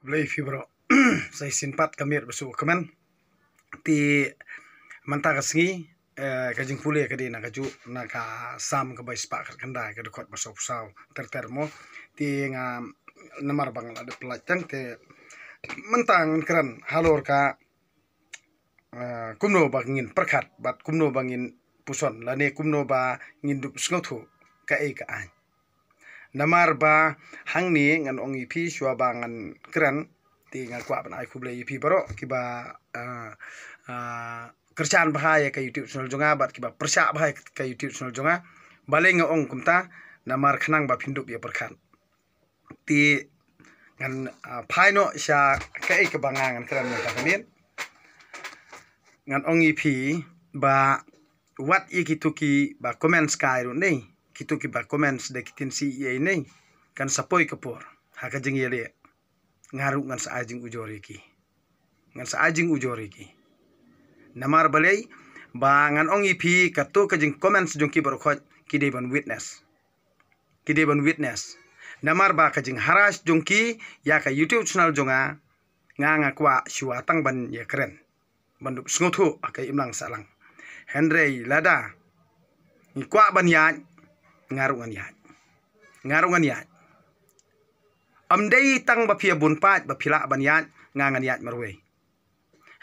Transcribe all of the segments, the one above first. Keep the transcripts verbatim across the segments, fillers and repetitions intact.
Blei phi bro. Sa shisien pat ka miet ba shu kmen. Te mynta ka sngi, eh, ka jingpule ka dei na kajuh na ka Salm kaba spah khyndai, ka dkhot ba sawphew saw ter ter mo. Te nga, namar ba nga la dep pynlait tang, te mynta ngan kren halor ka, eh, kumno ba ngin pyrkhat bad kumno ba ngin puson lane kumno ba ngin dup sngewthuh kaei ka aiñ. Namar ba hangne ngan ong ïa phi shuwa ba ngan kren, te nga kwah ban ai khublei ïa phi baroh kiba, ah, ah, kyrshan bha ïa ka YouTube channel jong nga bad kiba pyrshah bha ïa ka YouTube channel jong nga. Balei nga ong kumta? Namar khnang ba phin dup ïa pyrkhat. Te ngan, ah, phai noh sha kaei kaba nga ngan kren mynta ka miet. Ngan ong ïa phi ba wat ïa kito kiba comments kai ruh ne, kito kiba comments da ki ktien C E A ne, kan sa poi ka por ha ka jingïaleh. Nga ruh ngan sa ai jingujor ïa ki. Ngan sa ai jingujor ïa ki. Namar balei? Ba ngan ong ïa phi, kato ka jingcomments jong ki baroh khoit ki dei ban witness. Ki dei ban witness. Namar ba ka jingharass jong ki ïa ka YouTube channel jong nga, nga, nga kwah shuwa tang ban ïakren, ban dup sngewthuh ha ka imlang sahlang. Hynrei lada ngi kwah ban ïaid, nga ruh ngan ïaid. Nga ruh ngan ïaid. Ym dei tang ba phi ïa bun paid ba phi lah ban ïaid, nga ngan ïaid marwei.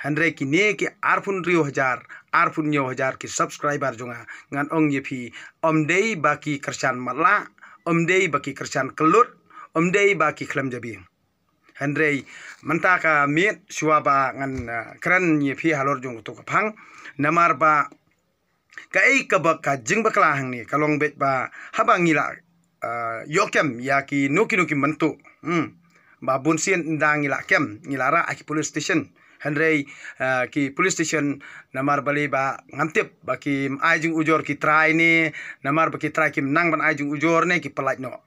Hynrei kine ki arphew hynriew hajar, arphew hynñiew hajar ki subscriber jong nga, ngan ong ïa phi, ym dei ba ki kyrshan matlah, ym dei ba ki kyrshan kyllut, ym dei ba ki khlem jabieng. Hynrei mynta ka miet shuwa ba ngan, ah, kren ïa phi halor jong kato ka phang, namar ba kaei kaba ka jingbakla hangne ka long beit ba haba ngi la, ah, ïoh kem ïa kino kino ki mynta. Hmm. Ba bun sien ynda ngi la kem, ngi la rah ha ki police station. Hynrei, ah, ki police station namar balei ba ngam tip ba kim ai jingujor ki trai ne, namar ba ki trai kim nang ban ai jingujor ne ki pyllait noh.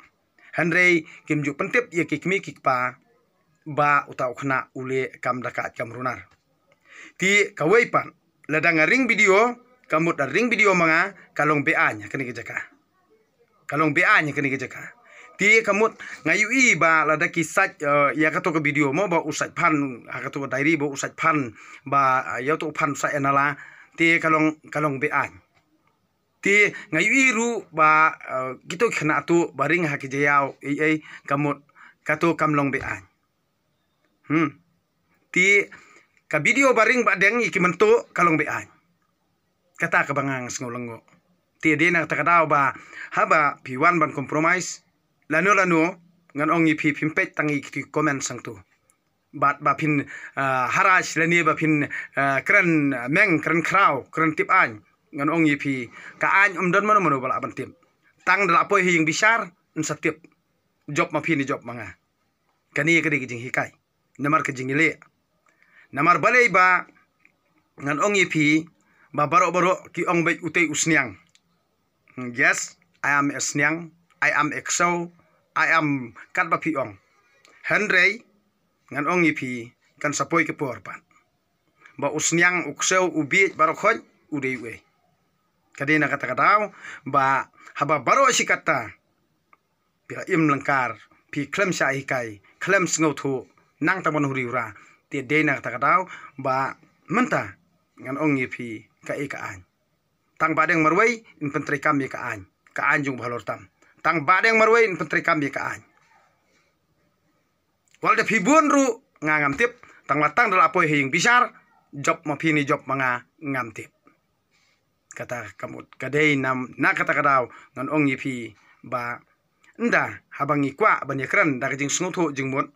Hynrei kim ju pyntip ïa ki kmie ki kpa ba uta u khynnah u leh kam da ka kam runar. Te kawei pat, lada nga ring video, ka mut da ring video ma nga, ka long beaiñ ha kane ka jaka. Ka long beaiñ ha kane ka jaka. Te ka mut nga ïohi ba lada ki sait, eh, ïa kato ka video mo ba u sait phan, ha kato ka diary ba u sait phan, ba, eh, ïa uto u phan u sait ïa nala, te ka long, ka long beaiñ. Te nga ïohi ruh ba, eh, kito ki khynnah to ba ring ha ki jaïaw ei ei, ka mut kato kam long beaiñ. Hmm. Te ka video ba ring ba deng ïa ki mynta ka long beaiñ. Kata kaba nga nga sngew lyngngoh. Te dei na kata ka daw ba haba phi wan ban compromise lano lano, ngan ong ïa phi, phim peit tang ïa ki comment sangtu. Bad ba phin, ah, harass lane ba phin, ah, kren, ah, meng, kren khraw, kren tip aiñ, ngan ong ïa phi, ka aiñ ym don mano mano ba lah ban tip. Tang da lah poi ha ïing bishar yn sa tip. Jop ma phi ne jop ma nga. Kane ka dei ka jinghikai. Namar ka jingïaleh. Namar balei ba ngan ong ïa phi ba baroh baroh ki ong beit utei u sniang. Yes, I am a sniang, I am a ksew, I am katba phi ong. Hynrei ngan ong ïa phi, kan sa poi ka por pat ba u sniang, u ksew, u bieit baroh khoit u dei uei. Ka dei na kata ka daw ba haba baroh shi katta phi la im lyngkar, phi khlem shah hikai, khlem sngewthuh, nang tang ban huri hura. Te dei na kata ka daw ba mynta ngan ong ïa phi kaei ka aiñ. Tang ba deng marwei yn pyntreikam ïa ka aiñ. Ka aiñ jong u bahalor tam. Tang ba deng marwei yn pyntreikam ïa ka aiñ. Wat la da phi bun ruh nga ngam tip. Tang la tang da lah poi ha ïing bishar, jop ma phi ne jop ma nga, ngam tip. Kata ka mut ka dei na, na kata ka daw ngan ong ïa phi ba ynda haba ngi kwah ban ïakren da ka jingsngewthuh jingmut,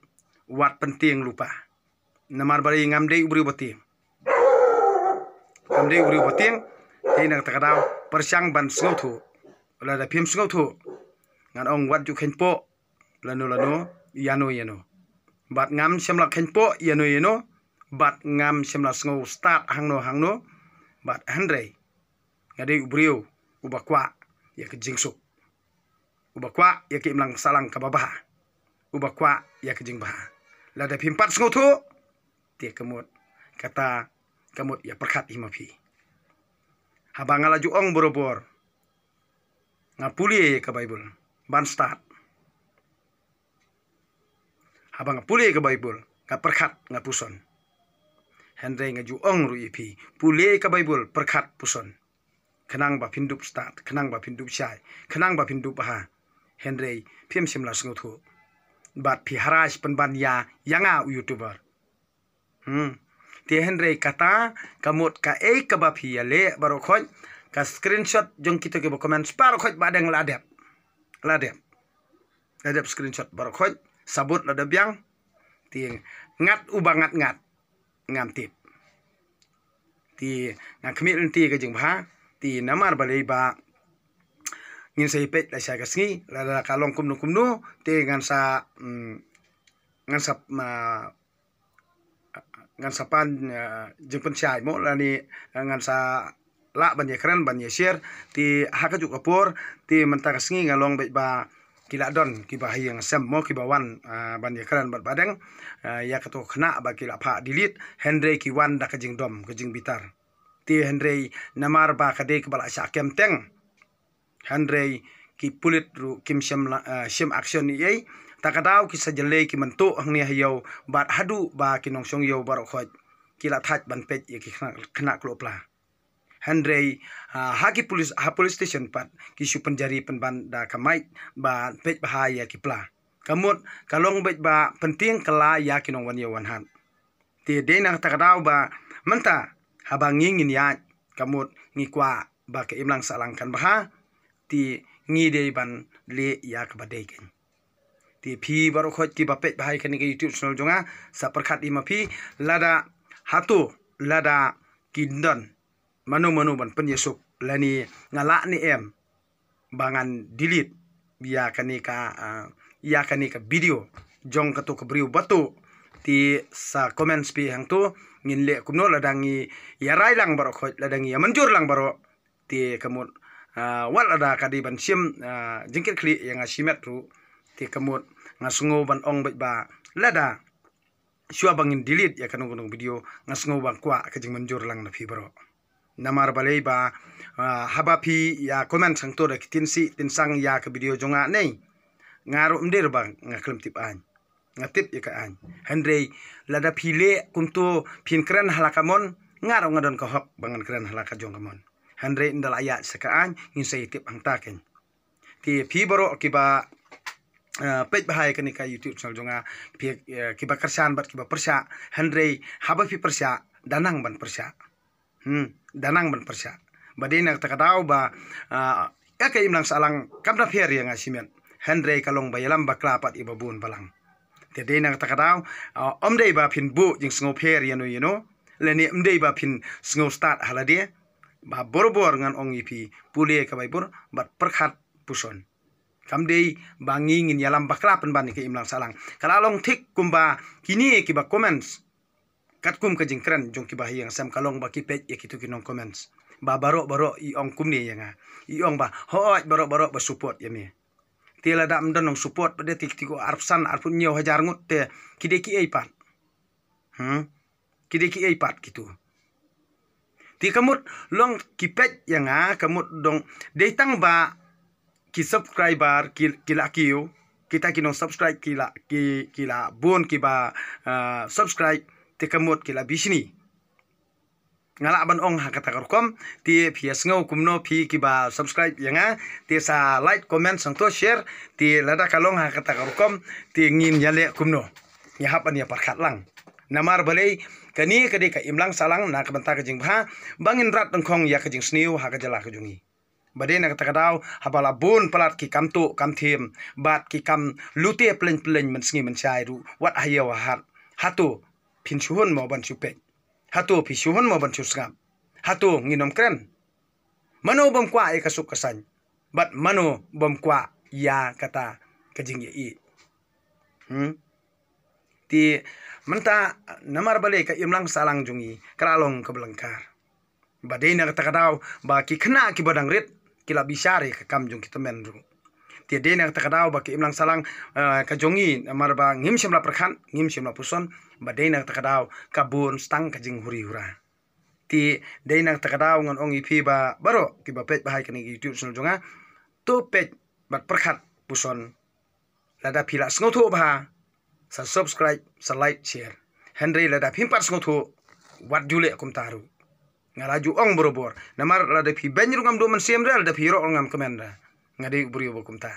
wat pyntieng lypa. Namar balei? Ngam dei u briew ba tieng. Ngam dei u briew ba tieng. Te na kata ka daw pyrshang ban sngewthuh. Lada phim sngewthuh, ngan ong wat ju kheiñpoh lano lano, ïano ïano. Bad ngam shym la kheiñpoh ïano ïano, bad ngam shym la sngew stad hangno hangno. Bad hynrei nga dei u briew uba kwah ïa ka jingsuk, uba kwah ïa ka imlang sahlang kaba bha, uba kwah ïa ka jingbha. Lada phim pat sngewthuh, te ka mut kata, ka mut ïa pyrkhat hi ma phi. Haba nga la ju ong borabor, nga pule ïa ka Baibl ban stad. Haba nga pule ka Baibl, nga pyrkhat, nga puson. Hynrei nga ju ong ruh ïa phi, pule ka Baibl, pyrkhat, puson. Khnang ba phin dup stad, khnang ba phin dup shai, khnang ba phin dup bha. Hynrei phim shym la sngewthuh. Bad phi harai pynban ïa, ïa nga u YouTuber. Hmm. Te hynrei kata ka mut kaei kaba phi ïaleh baroh khoit, ka screenshot jong kito kiba comment baroh khoit ba dang la dep. La dep. La dep screenshot baroh khoit, sabut la dep biang. Te ngat uba ngat ngat. Ngam tip. Te nga khmih lynti ka jingbha. Te namar balei ba ngin sa ïa peit lashai ka sngi, lada ka long kumno kumno, te ngan sa, mm, ngan sa, ah, ngan sa pan, ah, jingpynshai mo, lane, ah, ngan sa lah ban ïakren, ban ïashare. Te ha kajuh ka por, te mynta ka sngi nga long beit ba ki la don kiba ha ïing ha sem mo, kiba wan, ah, ban ïakren bad ba dang, ah, ïa kato khynnah ba ki la phah delete, hynrei ki wan da ka jingdom, ka jingbitar. Te hynrei namar ba ka dei kaba la shah kem teng. Hynrei ki pulit ruh kim shym la, ah, shim action ei ei. Ta ka daw ki sa jyllei ki myntuh hangne ha ïew bad haduh ba ki nongshong ïew baroh khoit ki la thait ban peit ïa ki khynnah, khynnah kloi pla. Hynrei, ah, ha ki police, ha police station pat ki shu pynjari pynban da ka mic ban peit bha ïa ki pla. Ka mut ka long beit ba pyntieng kylla ïa ki nongwan ïew wan hat. Te dei na kata ka daw ba mynta haba ngi ngin ïaid, ka mut ngi kwah ba ka imlang sahlang kan bha, te ngi dei ban leh ïa kaba dei kein. Te phi baroh khoit kiba peit bha ïa kane ka YouTube channel jong nga, sa pyrkhat ïa ma phi, lada hato, lada kin don mano mano ban pynïasuk, lane nga lah ne em ba ngan delete ïa kane ka, ah, ïa kane ka video jong kato ka briew ba tuh. Te sa comment phi hangto, ngin leh kumno, lada ngi ïa rai lang baroh khoit, lada ngi ïa mynjur lang baroh. Te ka mut, ah, wat lada ka dei ban shim, ah, jingkitkhlieh ïa nga shimet ruh. Te ka mut nga sngew ban ong beit ba lada shuwa ba ngin delete ïa kano kano video, nga sngew ba kwah ka jingmynjur lang na phi baroh. Namar balei ba, ah, haba phi ïa comment hangto da ki tin sih tin sang ïa ka video jong nga nei, nga ruh ym dei ruh ba nga khlem tip aiñ. Nga tip ïa ka aiñ. Hynrei lada phi leh kumto, phin kren ha la ka mon, nga ruh nga don ka hok ba ngan kren ha la ka jong ka mon. Hynrei ynda la ïaid sa ka aiñ, ngin sa ïa tip hangta kein. Te phi baroh kiba, eh, peit bha ïa kane ka YouTube channel jong nga, phi, eh, kiba kyrshan bad kiba pyrshah, hynrei haba phi pyrshah, da nang ban pyrshah. Hmm, da nang ban pyrshah. Ba dei na kata ka daw ba, ah, ïa ka imlang sahlang kam da pher ïa nga shimet. Hynrei ka long ba ïalam bakla pat ïa ba bun balang. Te dei na kata ka daw, ah, ym dei ba phin buh jingsngew pher ïano ïano, lane ym dei ba phin sngew stad ha lade, ba borabor ngan ong ïa phi, pule ka Baibl bad pyrkhat puson. Kam dei ba ngi ngin ïalam bakla pynban ïa ka imlang sahlang. Ka la long thik kumba kine kiba comments. Katkum ka jingkren jong kiba ha ïing ha sem, ka long ba ki peit ïa kito ki nong comments. Ba baroh baroh i ong kumne ïa nga. I ong ba, hooid, baroh baroh ba support ïa me. Te lada ym don nong support pat de, te kito arphew san, arphew hynñiew hajar ngut te ki dei kiei pat. Hmm? Ki dei kiei pat kito. Te ka mut long ki peit ïa nga, ka mut dong dei tang ba ki subscriber ki, ki la kiew, kita ki nong subscribe ki la, ki, ki la bun kiba, ah, subscribe, te ka mut ki la bishni. Nga lah ban ong ha kata ka rukom, te phi ïa sngew kumno phi kiba subscribe ïa nga, te sa like, comment, sangto share, te lada ka long ha kata ka rukom, te ngin ïaleh kumno. Ngi hap ban ïa pyrkhat lang. Namar balei, kane ka dei ka imlang sahlang na ka bynta ka jingbha, ba ngin rat dyngkhong ïa ka jingsniew ha ka jylla ka jong ngi. Ba dei na kata ka daw, haba la bun palat ki kam tuh kam thiem, bad ki kam lute plein plein mynsngi mynshai ruh, wat ha ïew ha hat. Hato phin shu hun mo ban shu peit? Hato phi shu hun mo ban shu sngap? Hato ngin ym kren? Mano bym kwah ïa ka suk ka saiñ? Bad mano bym kwah ïa kata ka jingïaid? Hmm? Te mynta namar balei ka imlang sahlang jong ngi ka la long kaba lyngkar. Ba dei na kata ka daw ba ki khynnah kiba dang rit ki la bishar ïa ka kam jong ki tymmen ruh. Te dei na kata ka daw ba ka imlang sahlang, eh, ka jong ngi namar ba ngim shym la pyrkhat, ngim shym la puson, ba dei na kata ka daw ka bun tang ka jinghuri hura. Te dei na kata ka daw ngan ong ïa phi ba baroh kiba peit bha ïa kane ka YouTube channel jong nga, to peit bad pyrkhat puson. Lada phi la sngewthuh bha, sa subscribe, sa like, share. Hynrei lada phim pat sngewthuh, wat ju leh kumta ruh. Nga la ju ong barabor. Namar lada phi beiñ ruh ngam duh mynsiem re, lada phi ïaroh ruh ngam kmen re. Nga dei u briew ba kumta.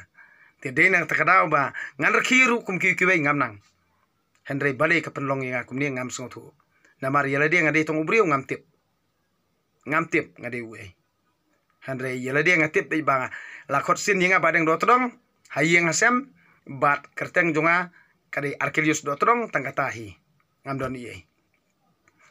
Te dei na kata ka daw ba ngan rkhie ruh kum kiwei kiwei ngam nang. Hynrei balei ka pynlong ïa nga kumne ngam sngewthuh. Namar ïa lade nga dei tang u briew ngam tip. Ngam tip nga dei uei. Hynrei ïa lade nga tip beit ba la khot sien ïa nga Bahdeng Dohtdong ha ïing ha sem, bad kyrteng jong nga ka dei Archelaus Dohtdong, tang kata hi. Ngam don ei ei.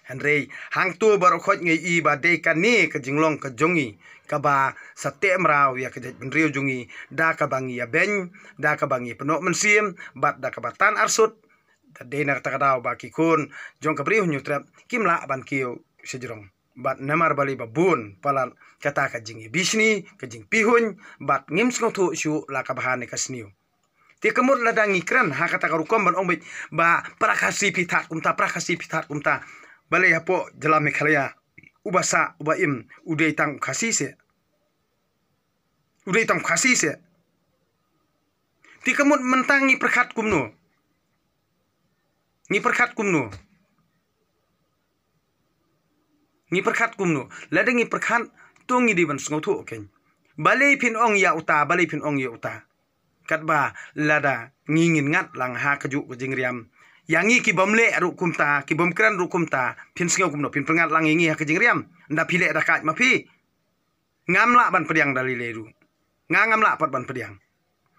Hynrei hangto baroh khoit nga ïohi ba dei kane ka jinglong ka jong ngi kaba sa teh mraw ïa ka jaitbynriew jong ngi, da kaba ngi ïa beiñ, da kaba ngi pynnoh mynsiem, bad da kaba tan arsut. Te dei na kata ka daw ba ki khun jong ka Bri u Hynñiewtrep kim lah ban kiew sha jrong. Bad namar balei ba bun palat kata ka jingïabishni, ka jingpihuiñ, bad ngim sngewthuh shuh la ka bha ne ka sniew. Te ka mut lada ngi kren ha kata ka rukom ban ong beit ba para Khasi phi thad kumta, para Khasi phi thad kumta. Balei hapoh jylla Meghalaya uba sah, uba im, u dei tang u Khasi seh. U dei tang u Khasi seh. Te ka mut mynta ngi pyrkhat kumno? Ngi pyrkhat kumno? Ngi pyrkhat kumno? Lada ngi pyrkhat, to ngi dei ban sngewthuh, okay. Balei phin ong ïa uta, balei phin ong ïa uta? Katba lada ngi ngin ngat lang ha kajuh ka jingriam. Ïa ngi ki bym leh ruh kumta, ki bym kren ruh kumta, phin sngew kumno, phin pynngat lang ïa ngi ha ka jingriam. Nda phi leh da kait ma phi. Ngam lah ban pdiang da lei lei ruh. Nga ngam lah pat ban pdiang.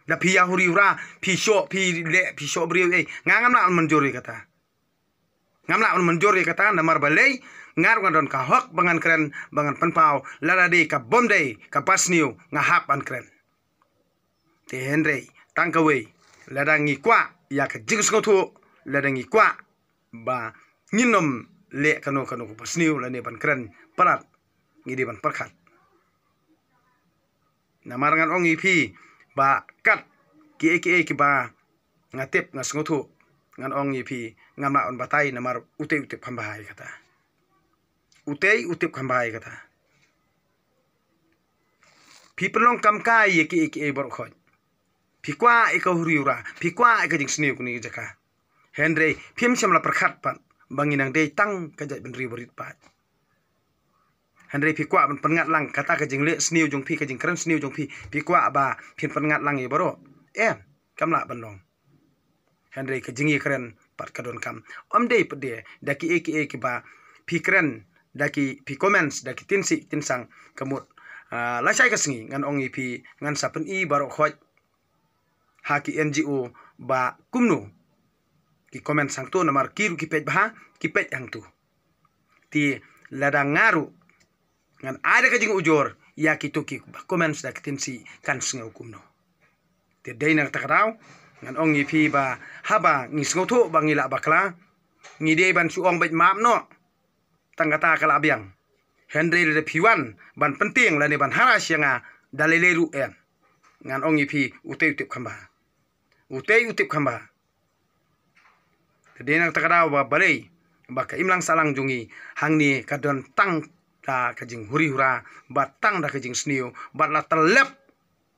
Da phi ïa huri hura, phi shoh, phi leh, phi shoh briew ei. Nga ngam lah ban mynjur ïa kata. Ngam lah ban mynjur ïa kata, namar balei, nga ruh nga don ka hok ba ngan kren, ba ngan pynpaw, lada dei ka bym dei, kaba sniew, nga hap ban kren. Te hynrei, tang kawei, lada ngi kwah ïa ka jingsngewthuh, lada ngi kwah ba ngin ym leh kano kano kaba sniew lane ban kren palat, ngi dei ban pyrkhat. Namar ngan ong ïa phi ba kat kiei kiei kiba nga tip, nga sngewthuh, ngan ong ïa phi, ngam lah ban batai namar utei u tip kham bha ïa kata. Utei u tip kham bha ïa kata. Phi pynlong kam kai ïa kiei kiei baroh khoit. Phi kwah ïa ka huri hura, phi kwah ïa ka jingsniew kane ka jaka. Hynrei phim shym la pyrkhat pat ba ngi nang dei tang ka jaitbynriew ba rit paid. Hynrei phi kwah ban pynngat lang kata ka jingleh sniew jong phi, ka jingkren sniew jong phi, phi kwah ba phin pynngat lang ïa baroh. Em, kam lah ban long. Hynrei ka jingïakren pat ka donkam. Ym dei pat de da kiei kiei kiba phi kren, da ki phi comments, da ki tynsih tynsang, ka mut, ah, lashai ka sngi ngan ong ïa phi, ngan sa pyni baroh khoit ha ki N G O ba kumno ki comments hangto, namar ki ruh ki peit bha, ki peit hangto. Te lada nga ruh ngan ai da ka jingujor ïa kito kiba comments da ki tynsih, kan sngew kumno. Te dei na kata ka daw ngan ong ïa phi ba haba ngi sngewthuh ba ngi lah bakla, ngi dei ban shu ong beit map noh. Tang kata ka lah biang. Hynrei lada phi wan ban pyntieng lane ban harass ïa nga da lei lei ruh, em, ngan ong ïa phi, utei u tip kham bha. Utei u tip kham bha. Te dei na kata ka daw ba balei ba ka imlang sahlang jong ngi hangne ka don tang da ka jinghuri hura, bad tang da ka jingsniew, bad la tyllep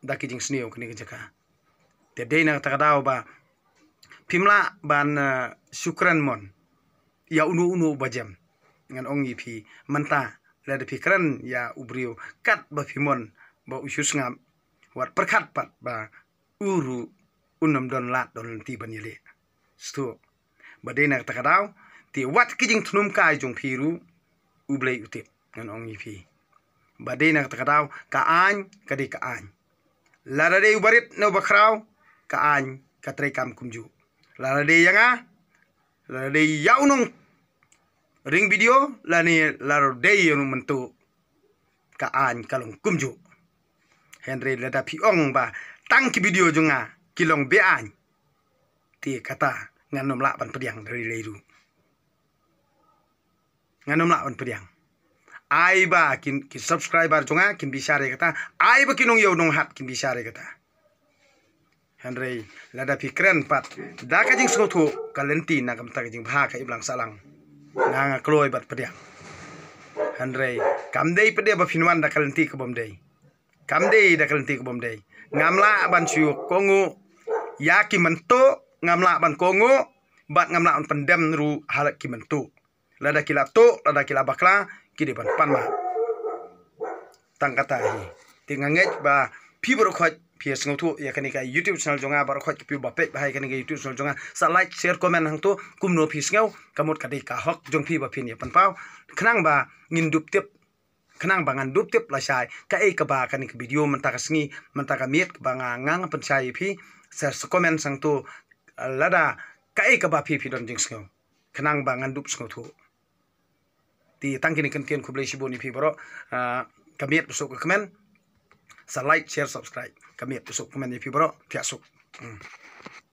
da ka jingsniew kane ka jaka. Te dei na kata ka daw ba phim lah ban, eh, shu kren mon ïa uno uno uba jem. Ngan ong ïa phi, mynta lada phi kren ïa u briew katba phi mon ba u shu sngap, wat pyrkhat pat ba u ruh un ym don lad don lynti ban ïaleh. Sngewthuh. Ba dei na kata ka daw, te wat ki jingthnum kai jong phi ruh, U Blei u tip, ngan ong ïa phi. Ba dei na kata ka daw, ka aiñ ka dei ka aiñ. Lada dei uba rit ne uba khraw, ka aiñ ka treikam kumjuh. Lada dei ïa nga, lada dei ïa u nongring video, lane lada dei ïa u nongmyntoi, ka aiñ ka long kumjuh. Hynrei lada phi ong ba tang ki video jong nga ki long be-aiñ, te kata ngan ym lah ban pdiang da lei lei ruh. Ngan ym lah ban pdiang. Ai ba kin, ki subscriber jong nga kin bishar ïa kata. Ai ba ki nongïew nonghat kin bishar ïa kata. Hynrei lada phi kren pat da ka jingsngewthuh, ka lynti na ka bynta ka jingbha ka imlang sahlang, nga nga kloi ban pdiang. Hynrei kam dei pat de ba phin wan da ka lynti ka bym dei. Kam dei da ka lynti ka bym dei. Ngam lah ban shu kohnguh ïa ki myntoi ngam lah ban kohnguh bad ngam lah ban pyndem ruh ha la ki mynta. Lada ki la tuh, lada ki la bakla, ki dei ban pan map. Tang kata hi. Te nga ngeit ba phi baroh khoit phi sngewthuh ïa kane ka YouTube channel jong nga, baroh khoit phi ba peit ba ha ïa kane ka YouTube channel jong nga, sa like, share, comment hangto kumno phi sngew. Ka mut ka dei ka hok jong phi ba phin ïa pynpaw. Khnang ba ngin dup tip, khnang ba ngan dup tip lashai kaei kaba kane ka video mynta ka sngi, mynta ka miet kaba nga ngan pynshai ïa phi. Sa, sa comment hangto, lada kaei kaba phi phi don jingsngew, khnang ba ngan dup sngewthuh. Te tang kine ki kyntien, khublei shibun ïa phi baroh. Ah, ka miet ba suk ka kmen. Sa like, share, subscribe. Ka miet ba suk ka kmen ïa phi baroh. Thiah suk. Hmm.